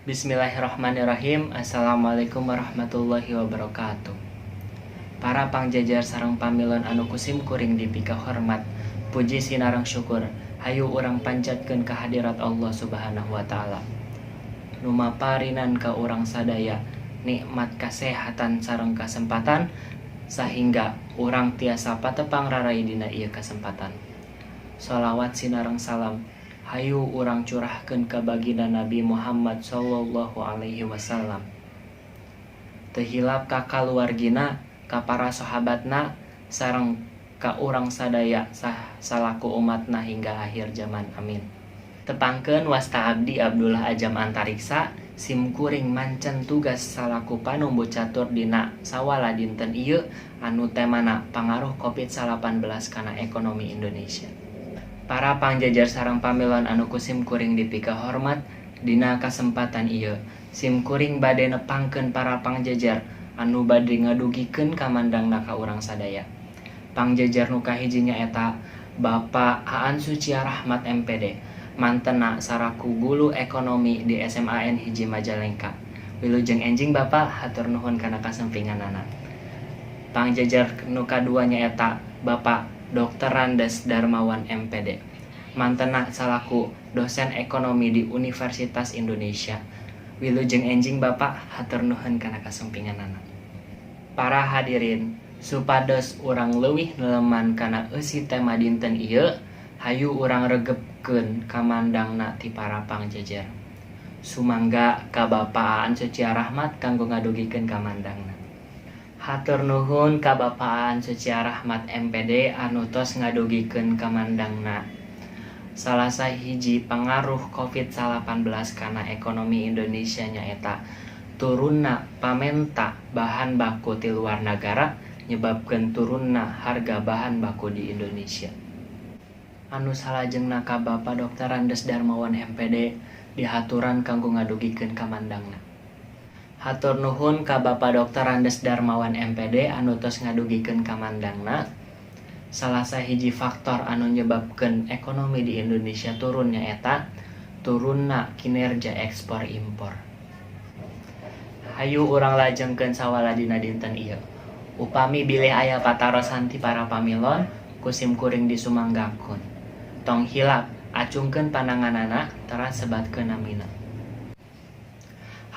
Bismillahirrahmanirrahim. Assalamualaikum warahmatullahi wabarakatuh. Para pangjajar sareng pamilon anu ku sim kuring dipika hormat, puji sinareng syukur hayu urang panjatkeun kehadirat Allah Subhanahu wa Ta'ala, nu maparinan ka urang sadaya nikmat kasehatan sareng kasempatan sehingga urang tiasa patepang rarai dina ieu kasempatan. Sholawat sinareng salam hayu urang curahkeun ka baginda Nabi Muhammad Sallallahu Alaihi Wasallam, teu hilap ka kaluargina, ka para sahabatna, sareng ka urang sadaya sah salaku umatna hingga akhir zaman, amin. Tepangkeun, wasta abdi Abdullah Ajam Antariksa. Sim kuring mancen tugas salaku panumbu catur dina sawala dinten ieu anu temana pangaruh Covid-19 kana ekonomi Indonesia. Para pangjajar sareng pamilon anu ku sim kuring dipika hormat, dina kasempatan ieu sim kuring bade nepangkeun para pangjajar anu bade ngadugikeun kamandangna ka urang sadaya. Pangjajar nu kahiji nyaeta Bapak Aan Sucia Rahmat MPD, mantena salaku guru ekonomi di SMAN 1 Majalengka. Wilujeng enjing, Bapak, hatur nuhun kana kasumpinganana. Pangjajar nu kadua nyaeta Bapak Drs. Darmawan MPD, mantena salaku dosen ekonomi di Universitas Indonesia. Wilujeng enjing, Bapak, hatur nuhun kana kasumpinganana. Para hadirin, supados urang leuwih neleman kana eusi tema dinten ieu, hayu urang regepkeun kamandangna ti para pangjajar. Sumangga ka Bapak Aan Sucia Rahmat kanggo ngadugikeun kamandangna. Hatur nuhun ka Bapak Aan Sucia Rahmat MPD anu tos ngadugikeun kamandangna. Salah sahiji pangaruh Covid-19 kana ekonomi Indonesia nyaeta turunna pamenta bahan baku ti luar nagara, nyebabkeun turunna harga bahan baku di Indonesia. Anu salajengna ka Bapak Drs. Darmawan MPD dihaturan kanggo ngadugikeun kamandangna. Hatur nuhun ka Bapak Drs. Darmawan MPD anu tos ngadugikeun kamandangna. Salah sahiji faktor anu nyebabkeun ekonomi di Indonesia turun nyaeta turunna kinerja ekspor impor. Hayu urang lajengkeun sawala dina dinten ieu. Upami bilih aya patarosan ti para pamilon, ku sim kuring disumanggakeun. Tong hilap acungkeun pananganana teras sebatkeun namina.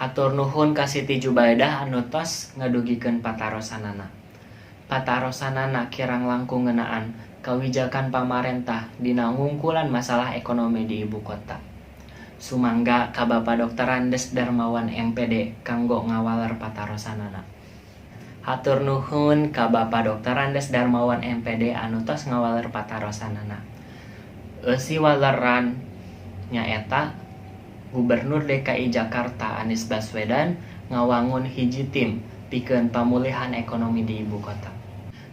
Hatur nuhun ka Siti Jubaidah anu tos ngadugikeun patarosanana. Patarosanana kirang langkung ngeunaan kawijakan pamarentah dina ngungkulan masalah ekonomi di ibu kota. Sumangga ka Bapak Drs. Darmawan MPD kanggo ngawaler patarosanana. Hatur nuhun ka Bapak Drs. Darmawan MPD anu tos ngawaler patarosanana. Eusi waleran nyaeta Gubernur DKI Jakarta Anies Baswedan ngawangun hiji tim pikeun pamulihan ekonomi di ibu kota.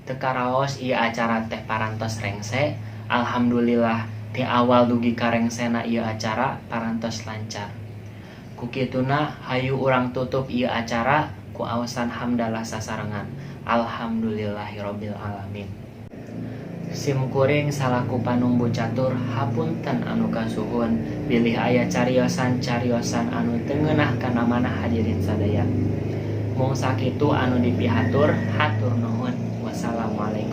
Teu karaos ieu acara teh parantos rengse. Alhamdulillah, ti awal dugi ka rengsena ieu acara parantos lancar. Ku kituna hayu urang tutup ieu acara ku aosan hamdalah sasarengan. Alhamdulillahirabbil alamin. Sim kuring salaku panumbu catur hapunten anu kasuhun bilih aya cariosan-cariosan anu teu ngeunah kana manah hadirin sadaya. Mung sakitu anu dipihatur, hatur nuhun. Wassalamualaikum.